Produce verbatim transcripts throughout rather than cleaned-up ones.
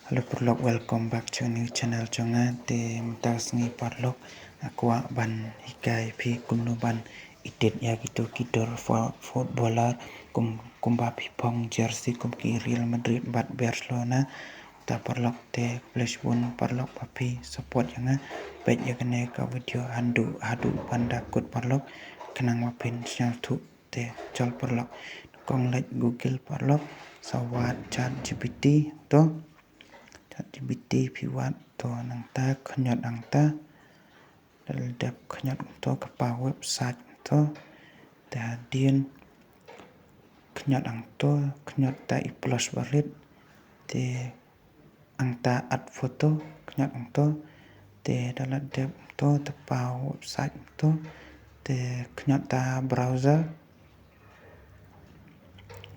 Hello paralok, welcome back to new channel jong nga. Te mynta ka sngi paralok, nga kwah ban hikai phi kumno ban edit ïa kito ki dur fo-, footballer kum, kumba phi phong jersey kum ki Real Madrid bad Barcelona. Te paralok, te khublei shibun paralok ba phi support ïa nga. Peit ïa kane ka video haduh, haduh ban da kut paralok, khnang ba phin sngewthuh. Te jol paralok, kong leit Google paralok, sa wad ChatGPT to. ChatGPT phi wad to, nangta khñiot angta. Dal dep khñiot to ka paw website to. Te hadien khñiot angto, khñiot ta i plus barit. Te angta add photo, khñiot angto. Te dal dep to, te paw website to. Te khñiot ta browser.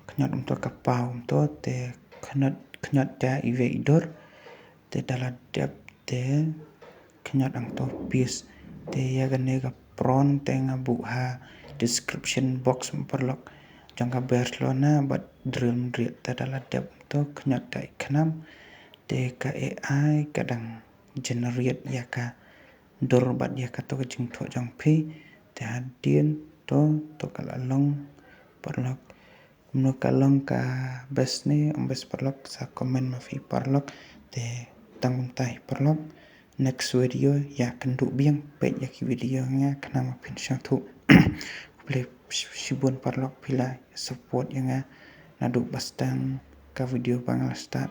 Khñiot um to ka paw um to, te khñiot, khñiot ta iwei i dur. Te dal dep te khñiot angto paste. Te ïa kane ka prompt te nga buh ha description box paralok. Jong ka Barcelona bad Real Madrid, te dal dep to khñiot ta i khnam. Te ka A I ka dang generate ïa ka dur bad ïa kato ka jingthoh jong phi. Te hadien to, to ka la long paralok. Kumno ka long, ka best ne ym best paralok, sa comment ma phi paralok. Te tang kumta hi paralok. Next video ïa kynduh biang, peit ïa ki video nga khnang ma phin sngewthuh. Khublei shibun paralok phi la support ïa nga naduh ba sdang ka video ba nga la start.